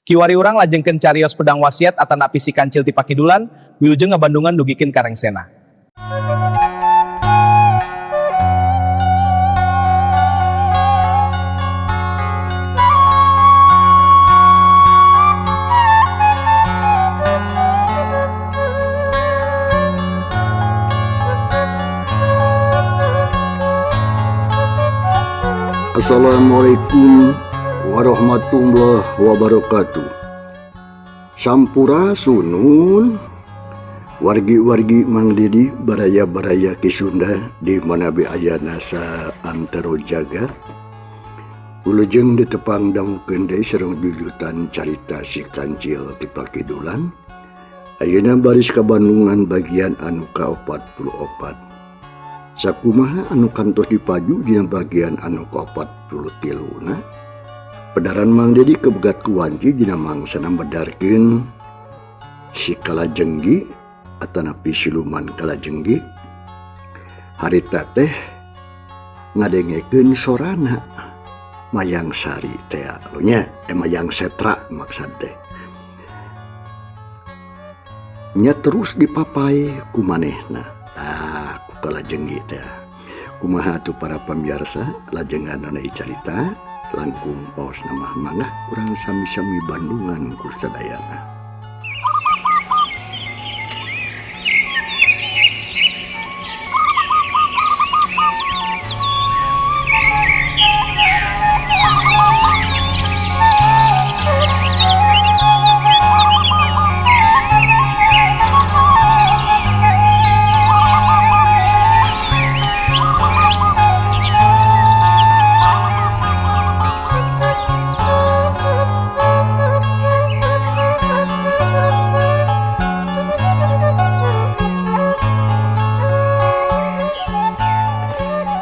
Kiwari urang lajengkeun carios pedang wasiat atanapi si kancil ti pakidulan, wilujeng ngabandungan dugikeun ka rengsena. Assalamualaikum warahmatullahi wabarakatuh. Sampurasunun wargi-wargi Mang Didi baraya-baraya Ki Sunda di mana be ayana saantero jagat. Wilujeng ditepang dangukeun deui sareng jujutan carita si kancil ti pakidulan. Ayeuna baris ka Bandungan bagian anu ka-44. Sakumaha anu kantos dipaju dina bagian anu ka-43 na. Pedaran Mang Dedi kebegat ku wanci dina mangsana medarkeun si Kalajenggi atanapi siluman Kalajenggi. Harita teh ngadengekeun sorana Mayang Sari teh nya, Mayang Setra maksad teh. Nya terus dipapai ku manehna. Tah ku Kalajenggi teh. Kumaha atuh para pamiarsa lajenganana carita langkung paos nama mangga urang sami-sami Bandungan ku sadayana.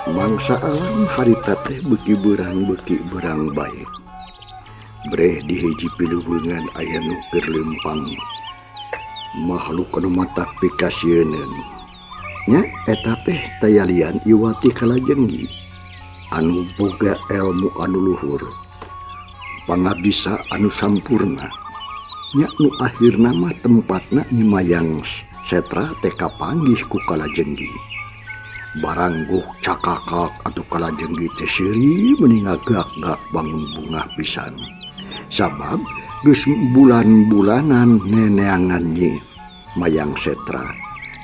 Mangsa alam harita teh beuki berang bae. Breh di hiji piluweungan aya nu keur leumpang. Makhluk anu matak pikasieuneun. Nya eta teh tayalian iwati Kalajenggi anu boga elmu anu luhur. Pangabisa anu sampurna. Nya nu akhirna mah tempatna Nyi Mayang Setra teh kapanggih ku Kalajenggi. Barangguh cakakak atuh Kalajenggi teh seuri meuni ngagak-gak bangun bungah pisan. Sabab geus bulan-bulanan neneangan Nyi Mayang Setra.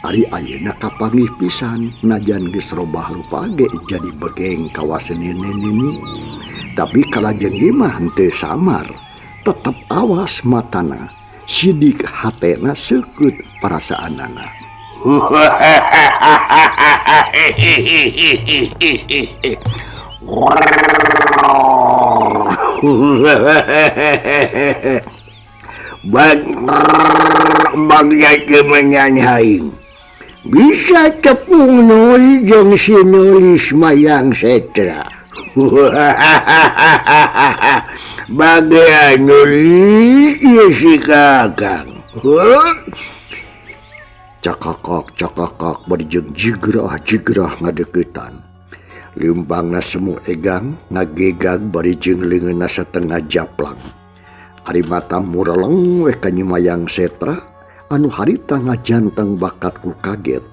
Ari ayeuna kapanggih pisan najan geus robah rupa ge jadi begeng kawasan nini. Tapi Kalajenggi mah henteu samar, tetep awas matana, sidik hatena seukeut perasaanana. Bang menyanyi bisa tepung nuli jeung si nulis Mayang Setra. Bagian nulis ieu si Kakang. Cakakak cakakak bari jeung jigrah jigrah ngadeukeutan. Leumpangna semu egang ngagegag bari jeung leungeunna satengah japlang. Ari mata mureleng we ka Nyi Mayang Setra anu harita ngajanteng bakat ku kaget.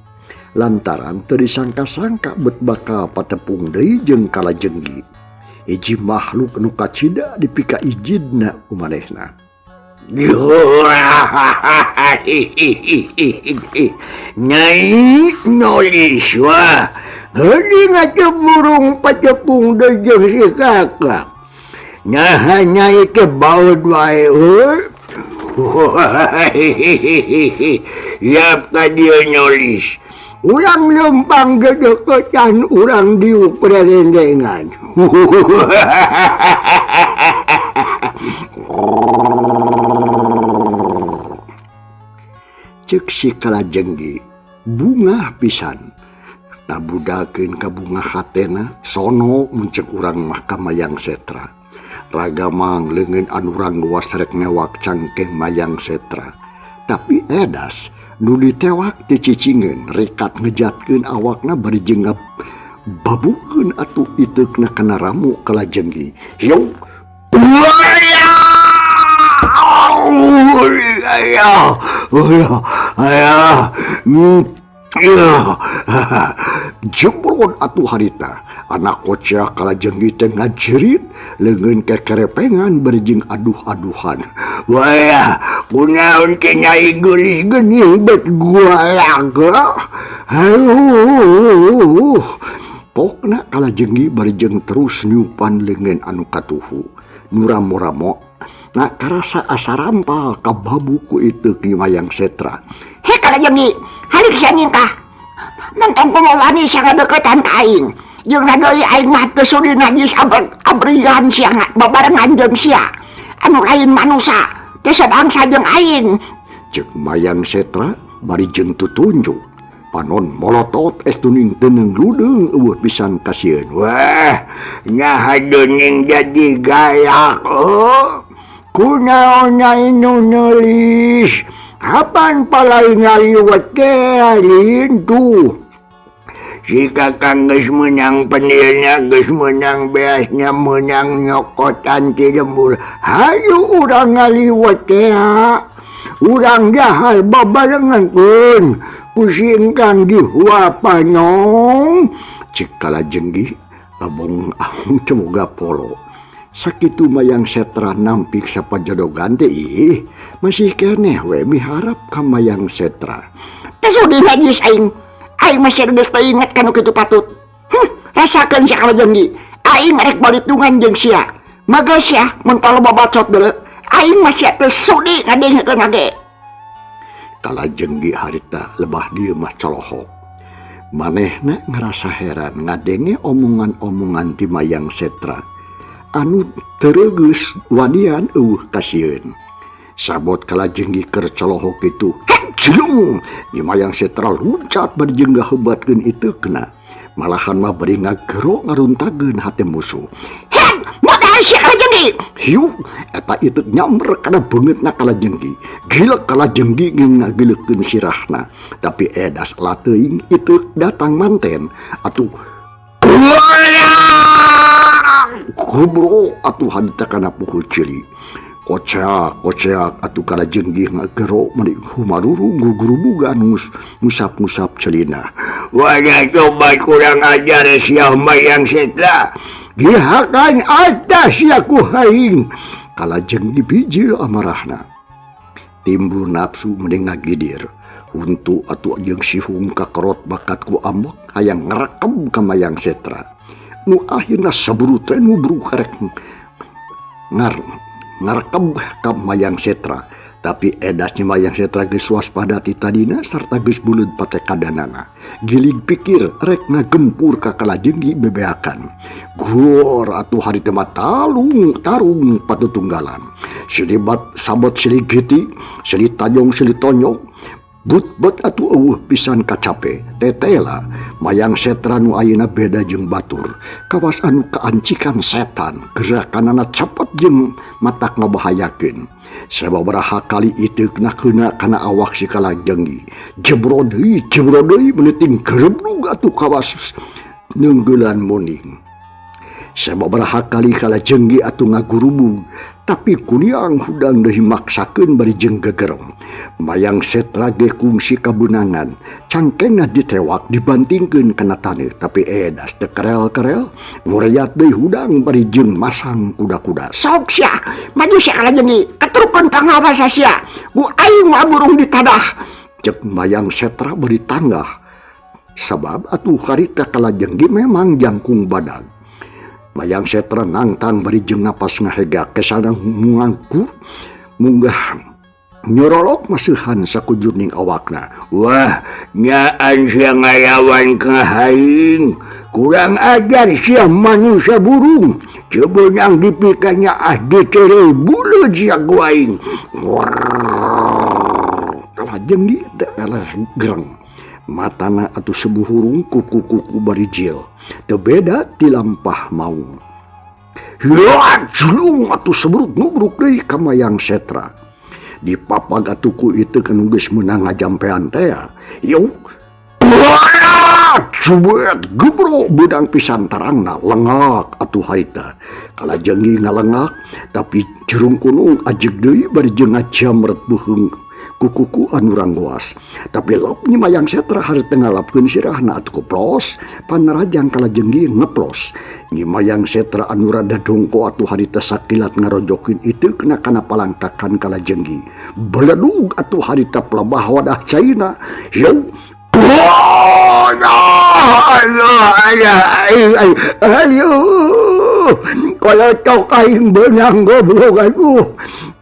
Lantaran teu disangka-sangka bet bakal patepung deui jeung Kalajenggi. Hiji makhluk nu kacida dipika ijidna ku manehna. Nyai nulis wah, heuning atuh burung patepung deui jeung si Kakak. Naha nyai teh baud wae heuh. Yap ka dieu nulis. Urang leumpang gedeketan urang diuk rerendengan. Ceuk si Kalajenggi bungah pisan. Nabudakeun ka bungah hatena sono mun ceuk urang mah ka Mayang Setra. Raga mang leungeun anu rangguas rek newak cangkeng Mayang Setra. Tapi edas nu ditewak teh cicingeun rekat ngejatkeun awakna bari jeung babukeun atuh iteukna kana ramu Kalajenggi. Hiuk. Ayo, ayo, ayo. Jebrod atuh harita anak kocak kalajenggi teh ngajerit leungeun kekerepengan berjing aduh-aduhan. Wah, kunaon ke nyai geulis geuning bet gua laga. Aduh. Pokna kalajenggi barjeng terus niupan leungeun anu katuhu. Nu ramo-ramo na karasa asa rampal kababu ku itu Ki Mayang Setra. He kalajenggi, halik sia nyingkah. Nentong kumaha wani sia ngadeukeutan ka aing. Jeung deui aing mah teu sudi najis abrigan sia babarengan jeung sia. Anu lain manusa, teu sabangsa jeung aing. Ceuk Mayang Setra bari jeung tutunjuk. Panon molotot estuning teneng ludeung eueuh pisan kasieun. Wah, nyaha deuning jadi galak oh. Kunaon nyai nu neulis? Apan palai ngaliwet teh lintuh. Si kakang geus meunang penilna, geus meunang beasna, meunang nyokotan ti lembur. Hayu urang ngaliwet teh. Urang dahar babarengan keun. Ku si ingkang dihuapanong. Cek kalajenggi abong abong teu boga polo. Sakitu Mayang Setra nampik sapajodogan teh ih masih keneh we miharap ka Mayang Setra. Teu sudi najis aing. Aing masih geus teu inget kana kitu patut. Rasakeun sia kalajenggi. Aing rek balitungan jeung sia. Mageus sia mun taloba bacot deuleu. Aing masih teu sudi ngadengekeun age. Kalajenggi harita lebah dieu mah colohok. Manehna ngarasa heran ngadenge omongan-omongan ti Mayang Setra anu teu reugeus wanian eueuh kasieun. Sabot kalajenggi keur colohok kitu, jelung Nyi Mayang Setra luncat bari jeung ngahebatkeun iteukna. Malahan mah bari ngagero ngaruntageun hate musuh. Hen, modal sia kalajenggi. Hiu, eta iteuk nyamber kana beungeutna kalajenggi. Gilek kalajenggi ngeung ngagilekeun sirahna. Tapi edas lateuing iteuk datang manten. Atuh kubro atuh harita kana puhul cili. Koceak, koceak atuh kalajenggi ngagero meuni humarurung gugurubugan ngusap-ngusap celina. Wadah coba kurang ajar sia Mayang Setra. Dihakan atas sia ku aing. Kalajenggi bijil amarahna. Timbul nafsu mending ngagidir. Huntu atuh jeung sihung kakerot bakat ku ambek hayang ngerekeb ka Mayang Setra. Nu akhirna saburu teh nu karek ngarekeb ka Mayang Setra. Tapi edas Nyi Mayang Setra geus waspada ti tadina sarta geus buleud patekadanana. Gilig pikir rek ngagempur ka kalajenggi bebeakan. Gor atuh harita mah talung tarung patutunggalan. Silih bat sabot silih giti, silih tajong silih tonyok. But-but atuh eueuh pisan kacape. Tetela Mayang Setra nu ayeuna beda jeung batur. Kawas anu kaancikan setan, gerakanana cepet jeung matak ngabahayakeun. Sababaraha kali iteukna keuna kana awak si kalajenggi. Jebro deui meuting gereblug atuh kawas neunggeulan muning. Sababaraha kali kalajenggi atuh ngagurubug, tapi kuniang hudang deui maksakeun bari jeung gegerong. Mayang Setra ge kungsi kabeunangan, cangkengna ditewak dibantingkeun kana taneuh, tapi edas teu kerel-kerel, nguriat deui hudang bari jeung masang kuda-kuda. Sok sia, maju sia kalajenggi, keterukeun pangawasa sia. Ku aing mah burung ditadah. Cek Mayang Setra bari tanggah. Sabab atuh harita kalajenggi memang jangkung badag. Mayang Setra nangtang bari jeung napas ngahega kesana mungangku munggah nyorolok maseuhan sakujurning awakna. Wah, nyaan sia ngalawan ka aing. Kurang ajar sia manusia burung. Cebeunang dipikanya ah ditereu bulu sia ku aing. Kalajenggi teh eleh gereng. Matana atuh sebuhurung kuku-kuku bari jil. Teu beda ti lampah maung. Hiat julung atuh seberut nubruk deui ka Mayang Setra. Dipapag atuh ku iteuk anu geus meunang ngajampean tea. Yuk. Cubet gebro beudang pisan tarangna lengak atuh harita. Kalajenggi ngalengak tapi jurung kunung ajeg deui bari jeung ngajamret beuheung kukuku anu ranggoas. Tapi lap Nyi Mayang Setra harita ngalapkeun sirahna atuh koplos panarajang kalajenggi ngeplos. Nyi Mayang Setra anu rada dongko atuh harita sakilat ngarojokeun iteukna kana palangkakan kalajenggi. Beledug atuh harita pelabah wadah caina. Yeuh. Ayo, kalau tok aing beunang goblok aduh.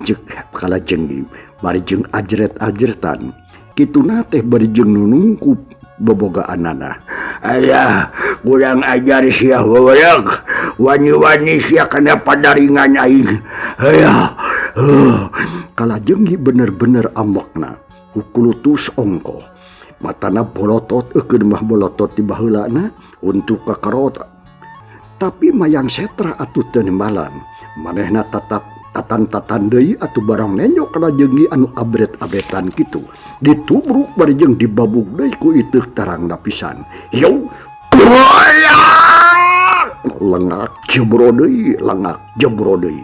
Ceuk kalajenggi bari jeung ajret-ajretan. Kituna teh bari jeung nunungkup bobogaanana. Ayah, kurang ajar sia babadak. Wani-wani sia kana padaringan aing. Ayah. Kalajenggi bener-bener ambekna. Kukulutus ongkoh. Matana bolotot eukeun mah bolotot di baheulana untuk kakarot. Tapi Mayang Setra atuh teu nembalan. Manehna tatap tatan-tatan deui atuh barang nenyok kalajenggi anu abret-abretan kitu. Ditubruk bari jeung dibabuk deui ku iteuk tarangna pisan. Yo, lengak jebro deui, lengak jebro deui.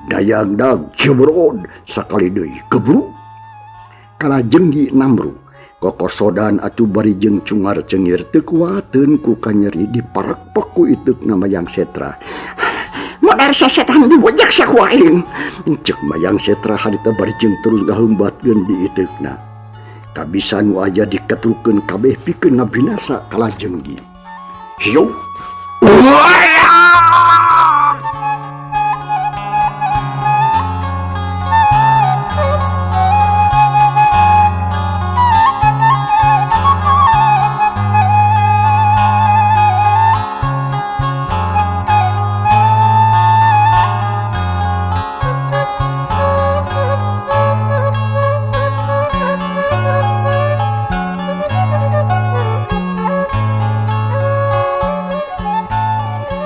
Dayang-dang jebrod sakali deui gebruk. Kalajenggi namru. Kokosodan atuh bari jeung cungar cengir teu kuateun ku kanyeri diparekpek ku iteukna Mayang Setra. Modar sesetan dibojak sia ku aing. Ceuk Mayang Setra harita bari jeung terus ngaheumbatkeun di iteukna. Kabisa nu aya diketrukeun kabeh pikeun ngabinasa kalajenggi. Hiu.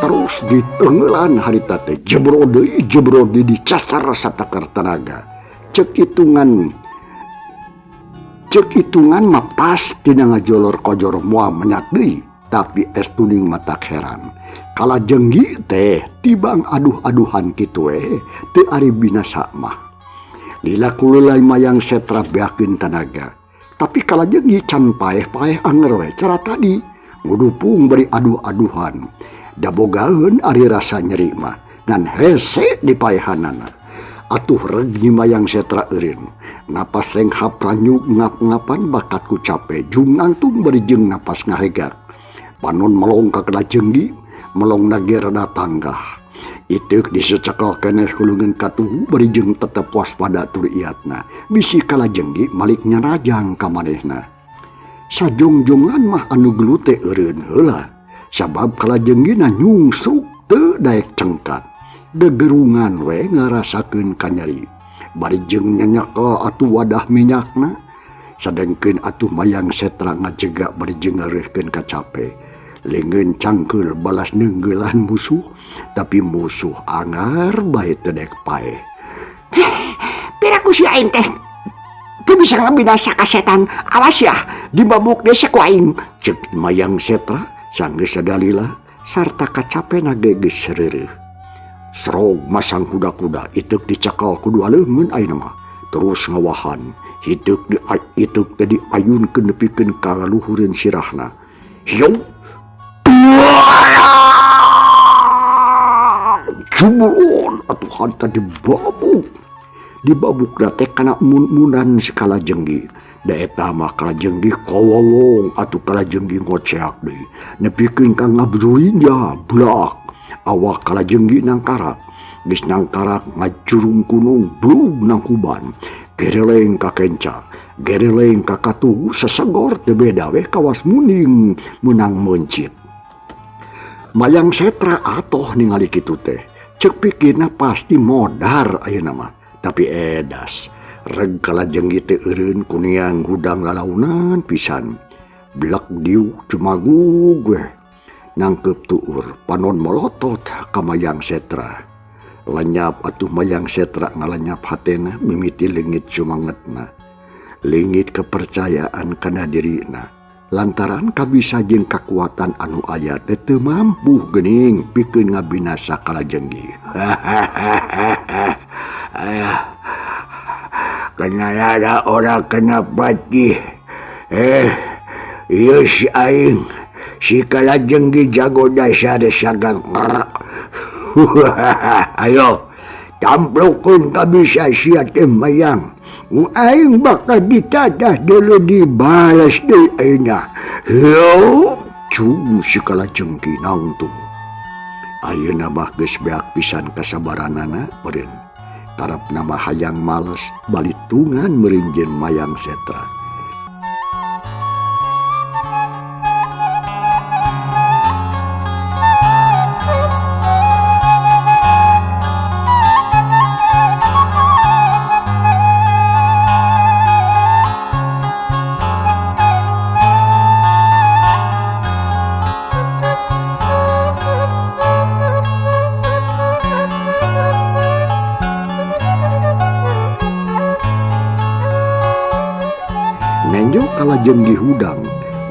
Terus ditenggelan harita teh jebro deui jebro deui dicacar satakar tanaga. Cek hitungan mah pasti ngajolor kojor moal menyat deui, tapi es tuning mata heran. Kalajenggi teh tibang aduh-aduhan kitu we teu ari binasa mah. Lila kululai Mayang Setra beakeun tanaga. Tapi kalajenggi can paeh-paeh anger we cara tadi ngudupung bari aduh-aduhan. Dabogaeun ari rasa nyeri mah ngan hese dipaehanana. Atuh reg Nyi Mayang Setra eureun. Napas renghap ranyug ngap-ngapan bakat ku cape jung nangtung bari jeung napas ngahegak. Panon melong ka kalajenggi, melong nage rada tanggah. Iteuk disecekel keneh ku leungeun katuhu bari jeung tetep waspada tur iatna. Bisi kalajenggi malik nyarajang ka manehna. Sajongjongan mah anu gelut teh eureun heula. Sabab kalajenggina nyungsruk teu daek cengkat. Degerungan we ngarasakeun kanyeri. Bari jeung nyanyakel atuh wadah minyakna. Sadengkeun atuh Mayang Setra ngajega bari jeung ngareuhkeun kacape. Leungeun cangkeul balas neunggelan musuh, tapi musuh angar bae teu daek paeh. Piraku sia aing teh teu bisa ngabinasa ka setan. Awas ya, dibabuk deui ku aing. Ceuk Mayang Setra sanggeus sadalila sarta kacapena ge geus reureuh. Serog masang kuda-kuda iteuk dicekal ku dua leungeun ayeuna mah. Terus ngawahan, hiteuk di iteuk teh diayunkeun nepikeun ka luhureun sirahna. Hiu. Jumurun atuh harita dibabuk. Dibabukna teh kana mun-munan si kalajenggi. Da eta mah kalajenggi kawawong atuh kalajenggi ngoceak deui. Nepikeun ka ngabrulinya blak. Awak kalajenggi nangkarak. Geus nangkarak ngajurung kunung blug nangkuban. Gereleng ka kenca, gereleng ka katuhu sesegor teu beda we kawas muning meunang meuncit. Mayang Setra atoh ningali kitu teh. Ceuk pikirna pasti modar ayeuna mah. Tapi edas. Reg kalajenggi teh eureun kuniang hudang lalaunan pisan. Blek diuk cumagug we. Nangkep tuur panon molotot ka Mayang Setra. Lenyap atuh Mayang Setra ngalenyap hatena mimiti leungit sumangetna. Leungit kepercayaan kana dirina. Lantaran kabisa jeung kakuatan anu aya teh teu mampu geuning pikeun ngabinasa Kalajenggi. Ayah, kena ada orang kena pati. Ieu si aing si Kalajenggi jago dasar sagang. Ayo, tamplokeun kabisa sia teh mayang. Aing bakal ditadah dulu dibalas deui ayeuna. Heup, cu si Kalajenggi nangtung. Ayeuna mah geus beak pisan kasabaranana meureun. Karepna mah hayang males balitungan meureun Mayang Setra. Nenjo Kalajenggi hudang,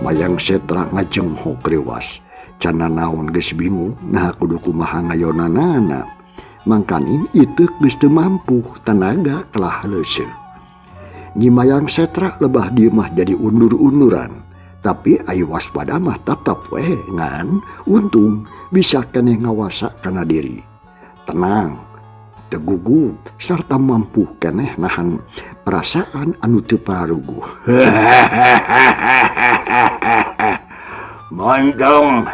Mayang Setra ngajenghok rewas. Cana naon geus bingung, naha kudu kumaha ngayonanana. Mangkaning iteuk geus teu mampu, tanaga kalah leuseuh. Nyi Mayang Setra lebah dieu mah jadi undur-unduran. Tapi ayu waspada mah tetep weh ngan untung bisa keneh ngawasa kana diri. Tenang, tegugup serta mampu keneh nahan perasaan anu teu pararuguh. Montong.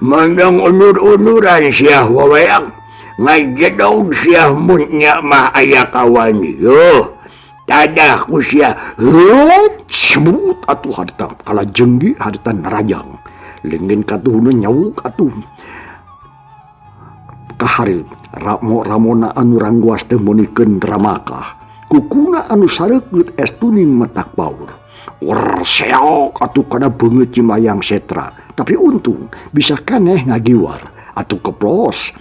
Montong undur-unduran sia waweak. Ngajedog sia mun nya mah aya kawan yo. Tadah ku sia. Hup, sebut atuh harita Kalajenggi harita narajang. Leungeun katuhna nyawuk atuh. Kahareup ramo-ramona anu rangguas teh meunikeun ramakah. Kukuna anu sareukeut es tuning matak paur. Wer seok atuh kana beungeut Nyi Mayang Setra. Tapi untung bisa keneh ngagiwar atuh keplos.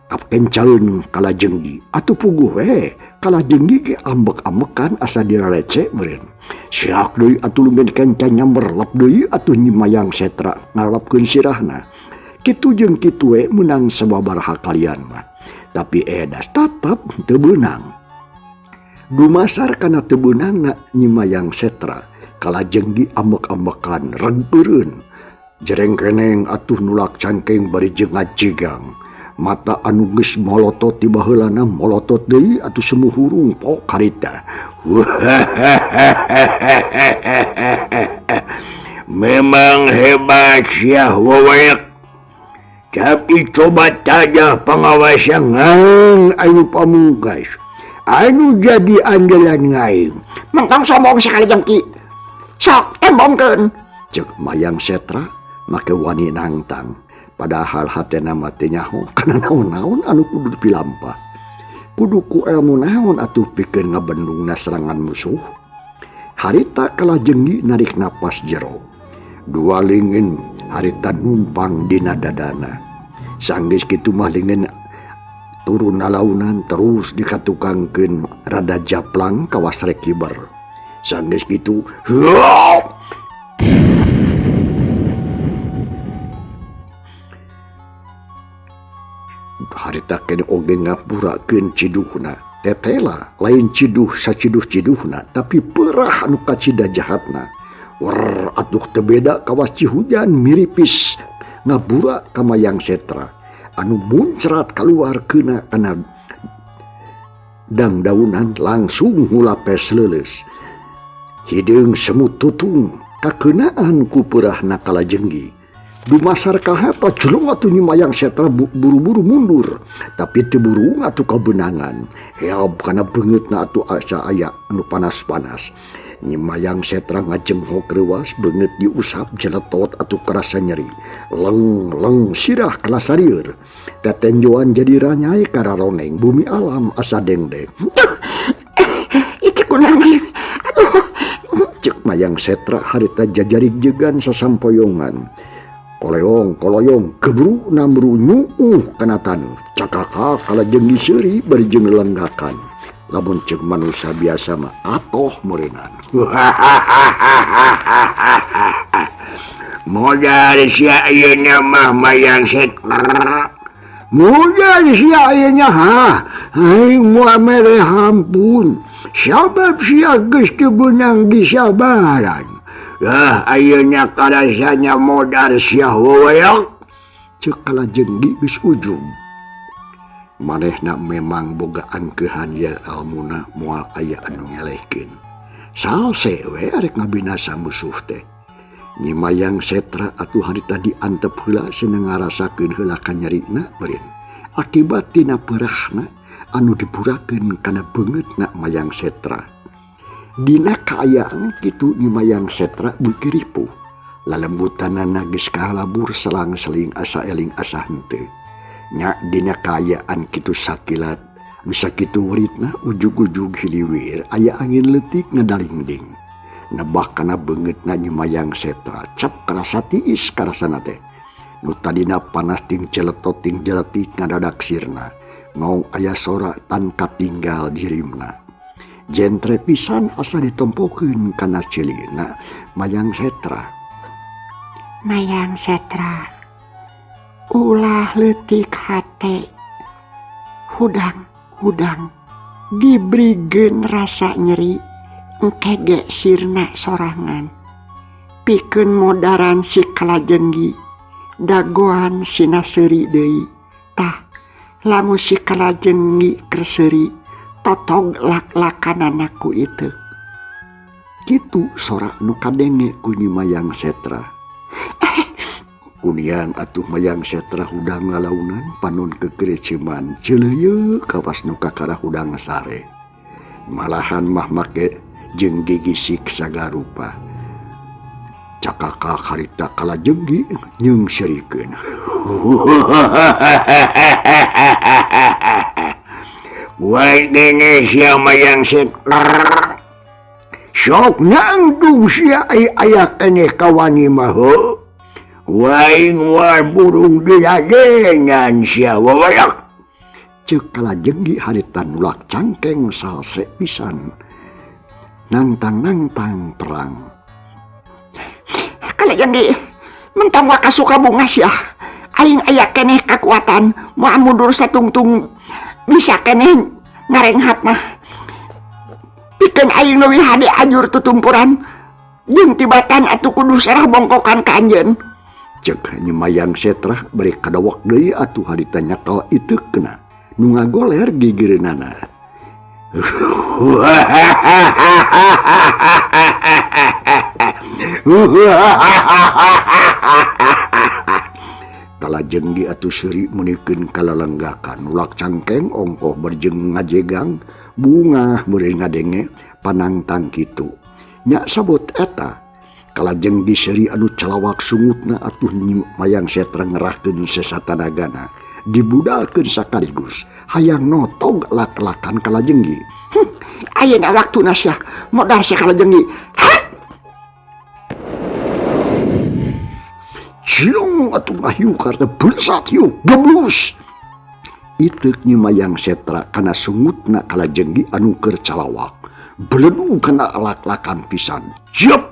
Kapencaeun Kalajenggi atuh puguh we. Kalajenggi ge ambek-ambekan asa diralece meureun. Seak deui atuh leungeun kenca nyamber lep deui atuh Nyi Mayang Setra ngalepkeun sirahna. Kitu jeung kitu we meunang sababaraha kalian mah. Tapi edas tetep teu beunang. Dumasar kana teu beunangna Nyi Mayang Setra, Kalajenggi ambek-ambekan regeureun. Jereng keneng atuh nulak cangkeng bari jeung ngajigang. Mata anu geus molotot ti baheulana molotot deui atuh semu hurung pok harita. Memang hebat sia wawayak. Tapi coba tadah pengawasan ngang anu pamungkas. Anu jadi andalan ngaing. Mangkang sombong sekali jengki. Sok tembongkeun. Cek Mayang Setra make wani nangtang. Padahal hatena mah teu nyaho kana naon-naon anu kudu dipilampah. Kudu ku elmu naon atuh pikeun ngabendungna serangan musuh. Harita Kalajenggi narik napas jero. Dua lingin harita numpang dina dadana. Sanggeus kitu mah lingin turun nalaunan terus dikatukangkeun rada japlang kawas rek kiber. Sanggeus kitu hup! Harita kene oge ngapurakeun ciduhna. Tetela lain ciduh saciduh-ciduhna tapi perah anu kacida jahatna. Wer atuh teu beda kawas cihujan miripis ngabura ka Mayang Setra anu muncrat kaluar keuna kana dangdaunan langsung ngulapes leuleus. Hideung semut tutung kakeunaan ku peurahna Kalajenggi. Dumasar kahata jelung atuh Nyi Mayang Setra buru-buru mundur tapi teu burung atuh kabeunangan. Heab kana beungeutna atuh asa aya anu panas-panas. Nyi Mayang Setra ngajenghok reuas beungeut diusap jeletot atuh karasa nyeri. Leng-leng sirah kalasarieur. Tetenjoan jadi ranyai kararoneng bumi alam asa dengdeng. Itu kunaon? Aduh. Cek Mayang Setra harita jajarik jegan sasampoyongan. Koleong koloyong gebru namru nyuuh kana taneuh. Cakaka Kalajenggi seuri bari jeung lenggakan. Lamun ceuk manusia biasa mah atoh meureunnan. Modal sia ayeuna mah mayang setra. Modal sia ayeuna ha. Aing moal mere hampun. Sabab sia geus teu beunang disabaran. Lah ayeuna karasana modal sia weweok. Ceuk Kalajenggi geus ujug. Manehna memang boga angkeuhan yen elmuna moal aya anu ngelehkeun. Salse we arek ngabinasa musuh teh. Nyi Mayang Setra atuh harita diantep heula cenah ngarasakeun heula kanyerina meureun. Akibat tina peurahna anu diburakeun kana beungeutna Mayang Setra. Dina kaayaan kitu Nyi Mayang Setra beuki ripuh. Lalembutanana geus kahalabur selang-seling asa eling asa henteu. Nya dina kaayaan kitu sakilat nu sakitu weritna ujug-ujug hiliwir aya angin leutik ngadalingding. Nebak kana beungeutna Nyi Mayang Setra cap karasa tiis karasana teh. Nu tadina panas ting celetot ting jeletik ngadadak sirna. Ngong aya sora tan katinggal jirimna. Jentre pisan asa ditompokeun kana ceulina Mayang Setra. Mayang Setra ulah leutik hate, hudang-hudang dibrigeun rasa nyeri, engke ge sirna sorangan. Pikeun modaran si Kalajenggi, dagoan sina seuri deui. Tah, lamun si Kalajenggi keur seuri, totog lak-lakanana ku iteuk. Kitu sora nu kadenge ku Nyi Mayang Setra. Kuniang atuh Mayang Setra hudang lalaunan panon kekereceman celeuyeuh kawas nu kakara hudang sare. Malahan mah make jeung gigisik sagarupa. Cakaka harita Kalajenggi nyeung seurikeun. Wae dene sia Mayang Setra. Sok nangtung sia ai aya keneh kawani mah heuh. Waing war burung diladenan sia wawayak. Ceuk Kalajenggi harita nulak cangkeng salse pisan. Nangtang-nangtang perang. Kalajenggi, mentang wa kasuka bunga sia. Aing aya keneh kakuatan, moal mundur satungtung bisa keneh ngarenghat mah. Pikeun aing leuwih hade ajur tutumpuran, jeung tibatan atuh kudu serah bongkokan ka anjeun. Ceuk Nyi Mayang Setra bari kadawak deui atuh harita nyakal iteukna nu ngagoler gigireunana. Kalajenggi atuh seuri meunikeun kalalenggakan nulak cangkeng ongkoh berjeng ngajegang bungah meureun ngadenge panangtang kitu. Nya sabot eta Kalajenggi seuri anu calawak sungutna atuh Nyi Mayang Setra ngerahkeun sesatanagana dibudalkeun sakaligus hayang notog lak-lakan Kalajenggi. Ayeuna waktuna sia modal sia Kalajenggi. Hat! Ciung atuh ngahiu karta bersat hiu geblus. Iteuk Nyi Mayang Setra kana sungutna Kalajenggi anu keur calawak. Beledug kana lak-lakan pisan. Jep!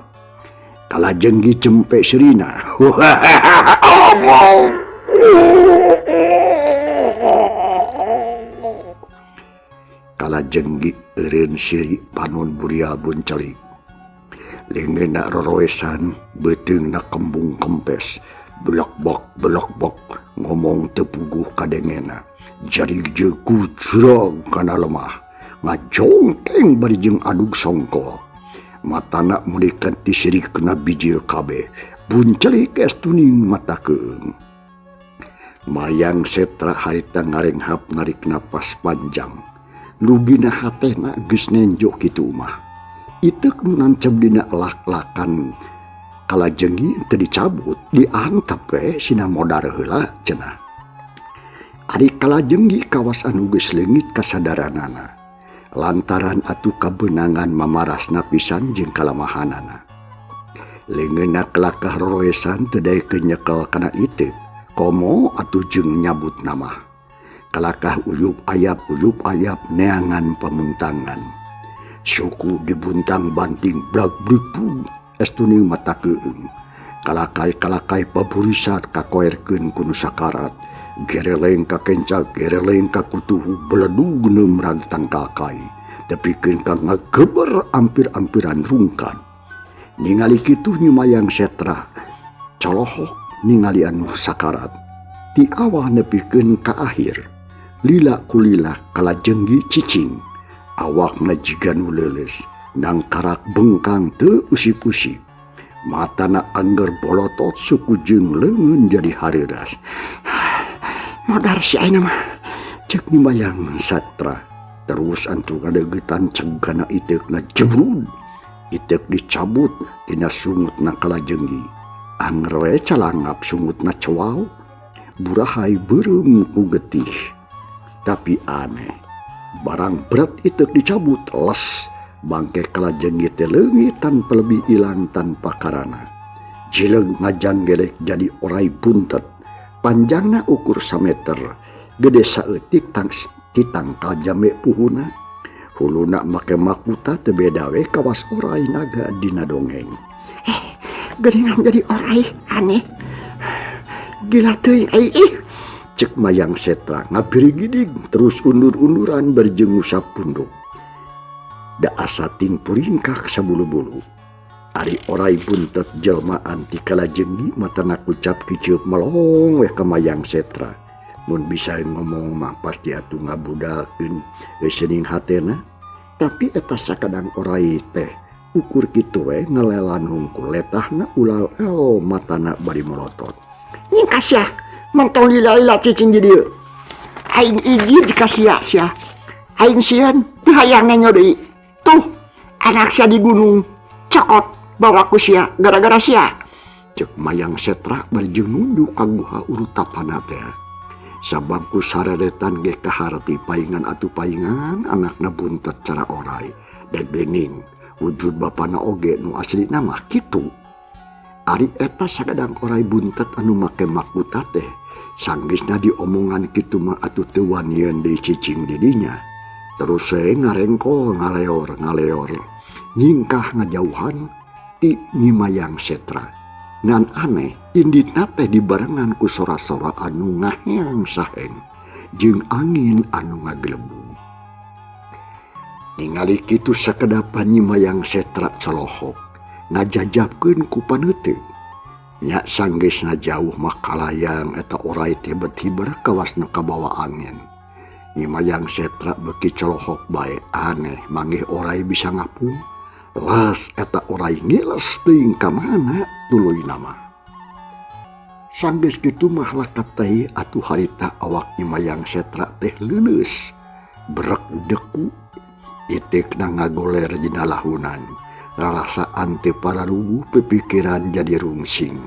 Kalajenggi cempe serina. Kalajenggi eureun seuri panon buria buncelik. Leungeunna roroesan, beuteungna kembung kempes, belokbok belokbok ngomong teu puguh kadengena. Jadi jeung kujrog kana lemah, ngajongkeng bari jeung adug songkol. Matana meulikan ti sirik kena bijil kabeh, buncelik es tuning mata keung. Mayang Setra harita ngarenghap narik napas panjang. Lugina hatena geus nenjo kitu mah. Iteuk nu nancep dina lak-lakan Kalajenggi teu dicabut, diantep we sina modar heula cenah. Ari Kalajenggi kawas anu geus leungit kasadaranana. Lantaran atuh kabeunangan mamarasna pisan jeung kalamahanana. Leungeunna kelakah roroesan teu daekeun nyekel kana iteuk, komo atuh jeung nyabut nama. Kalakah uyup ayap neangan pamuntangan. Suku dibuntang banting blag blig estuning mata keung. Kalakai-kalakai paburisat kakoerkeun ku nu sakarat. Gereleng ka kenca, gereleng ka kutuhu beledug neumrag tangkakai. Tepikeun ka ngageber ampir-ampiran rungkad. Ningali kitu Nyi Mayang Setra colohok ningali anu sakarat. Ti awal nepikeun ka akhir. Lila kulila kalajenggi cicing. Awakna jiga nu leuleus, nangkarak bengkang teu usip-usip. Matana angger bolotot suku jeung leungeun jadi hareuras. Modar si ayeuna mah. Cek Nyi Mayang Setra. Terus antu ngadeugetan ceg kana iteukna jebrud. Iteuk dicabut tina sungutna kalajenggi. Anger we calangap sungutna cowau. Burahai beureum ku getih. Tapi aneh, barang berat iteuk dicabut les. Bangke kalajenggi teh leungit tanpa lebih ilang tanpa karana. Jileung ngajanggelek jadi orai buntet. Panjangna ukur sameter, gede saeutik titangkal jame puhuna. Huluna make makuta teu beda we kawas orai naga dina dongeng. Geuningan jadi orai aneh. Gila teuing ai ih. Cek Mayang Setra ngabirigidig terus undur-unduran bari jeung ngusap punduk. Da asa ting puringkak sabulu-bulu. Ari orai buntet jelmaan ti kalajenggi matana kucap kiceup melong we ka Mayang Setra. Mun bisa ngomong mah pasti atuh ngabudakeun seuning hatena. Tapi eta sakadang orai teh ukur kitu we ngelelan hungkul letahna ulal el matana bari molotot. Nyingkas ya, mentong lila-lila cicing di dieu. Aing ijid ka sia sia. Aing sieun teu hayang nenyo deui. Tuh, anak sia di gunung cokot bawa ku sia gara-gara sia. Cek Mayang Setra bari jeung nunjuk ka guha urutapana teh. Sabab ku sareretan ge kaharti paingan atuh paingan anakna buntet cara orai. Da geuning wujud bapana oge nu aslina mah kitu. Ari eta sakadang orai buntet anu make makuta teh sanggeusna diomongan kitu mah atuh teu wanieun deui cicing di dinya. Terus we ngarengkol ngaleor-ngaleor nyingkah ngajauhan ti Nyi Mayang Setra. Ngan aneh inditna teh dibarengan ku sora-sora anu ngaheang saheng jeung angin anu ngagelebug. Ningali kitu sakedapan Nyi Mayang Setra colohok ngajajabkeun ku paneuteuk. Nya sanggeusna jauh mah kalayang eta orai teh betiber kawas nu kabawa angin. Nyi Mayang Setra beuki colohok bae aneh manggih orai bisa ngapung. Las eta orai ngiles teuing ka mana tuluyna mah. Sanggeus kitu mah lakat teh atuh harita awak Nyi Mayang Setra teh leuleus berek deku itikna ngagoler dina lahunan. Rarasaan teu pararuguh pipikiran jadi rungsing.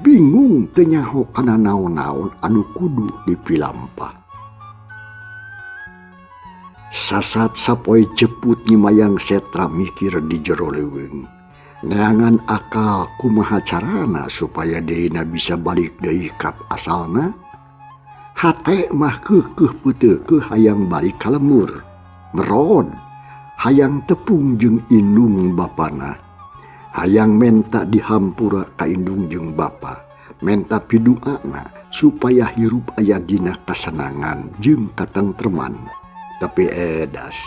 Bingung teu nyaho kana naon-naon anu kudu dipilampah. Sasat sapoe jeput Nyi Mayang Setra mikir di jero leuweung. Neangan akal kumaha carana supaya dirina bisa balik deui ka asalna. Hate mah keukeuh peuteukeuh hayang balik ka lembur. Merod hayang tepung jeung indung bapana. Hayang menta dihampura ka indung jeung bapa. Menta piduana supaya hirup aya dina kasenangan jeung katentreman. Tapi edas,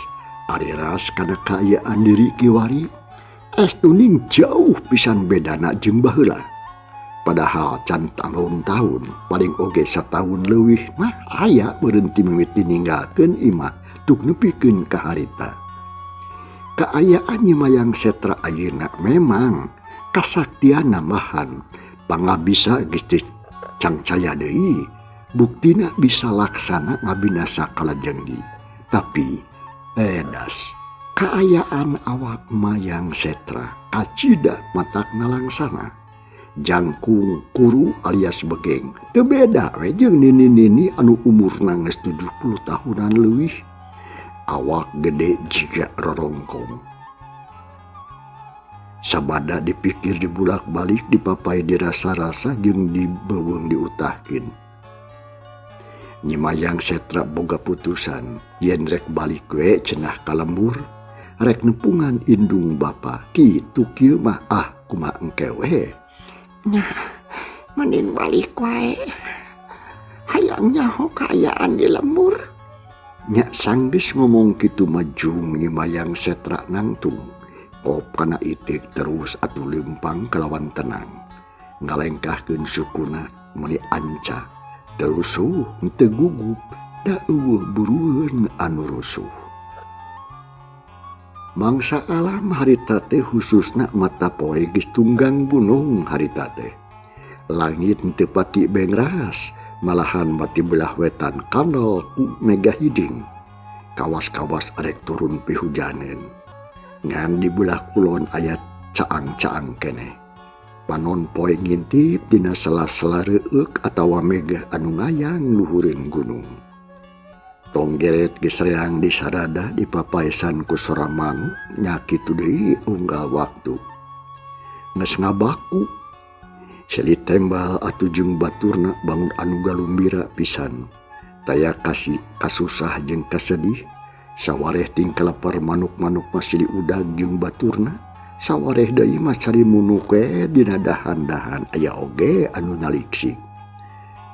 ari ras kana kaayaan diri kiwari, estuning jauh pisan bedana jeung baheula. Padahal can tahun-tahun, paling oge satahun leuwih mah aya berhenti mimiti ninggalkeun imah tuk nepikeun ka harita. Kaayaan Nyi Mayang Setra ayeuna memang kasaktian nambahan, pangabisa geus teu cangcaya deui, buktina bisa laksana ngabinasa kalajenggi. Tapi edas, kaayaan awak Mayang Setra kacida matakna langsana. Jangkung kuru alias begeng teu beda we jeung nini-nini anu umurna geus 70 tahunan leuwih. Awak gede jiga rorongkong. Sabada dipikir dibulak-balik dipapai dirasa-rasa jeung dibeuweung diutahkeun. Nyi Mayang Setra boga putusan yen rek balik we cenah ka lembur rek nepungan indung bapa kitu kieu mah ah kumaha engke we. Nya mending balik wae. Hayang nyaho kaayaan di lembur. Nya sanggeus ngomong kitu mah jung Nyi Mayang Setra nangtung. Kop kana itik terus atuh leumpang kalawan tenang. Ngalengkahkeun sukuna meuni anca. Terus henteu gugup da eueuh burueun anu rusuh. Mangsa alam harita teh khususna mata poe geus tunggang gunung harita teh. Langit teu pati bengras, malahan mati belah wetan kanal ku mega hiding. Kawas-kawas arek turun pihujanen. Ngan di belah kulon aya caang-caang keneh. Panon poe ngintip dina sela-sela reueuk atawa mega anu ngayang luhureun gunung. Tonggeret geus reang disarada dipapaesan ku sora manuk nya kitu deui unggal waktu. Geus ngabaku Seli tembal atuh jeung baturna bangun anu galumbira pisan. Taya kasih kasusah jeung kasedih, sawareh tingkah lapar manuk-manuk masih diudag jeung baturna, sawareh deui mah cari munuk we dina dahan-dahan aya oge anu nyaliksik.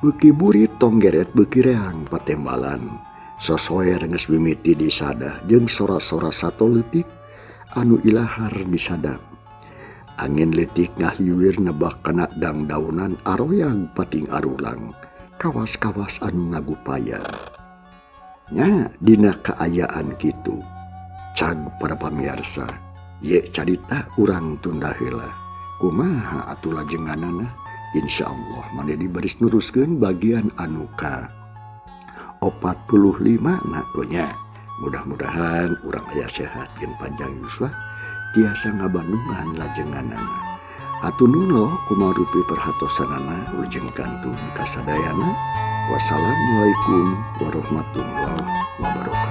Beuki burit tonggeret beuki reang patembalan. Sosoer geus mimiti disadah jeung sora-sora sato leutik anu ilahar disadap. Angin leutik ngahliwir nebak kana dangdaunan aroyang pating arulang, kawas-kawas anu ngagupayan. Nya dina kaayaan kitu, cag para pamirsa, ye carita urang tunda heula. Kumaha atuh lajenganana? Insyaallah mane dibaris nuruskeun bagian anu ka 45 na nya. Mudah-mudahan urang aya sehat jeung panjang yuswa. Tiasa ngabandungan lajenganana. Hatur nuhun kumarupi perhatosanana wilujeng kantun kasadayana. Wassalamualaikum warahmatullahi wabarakatuh.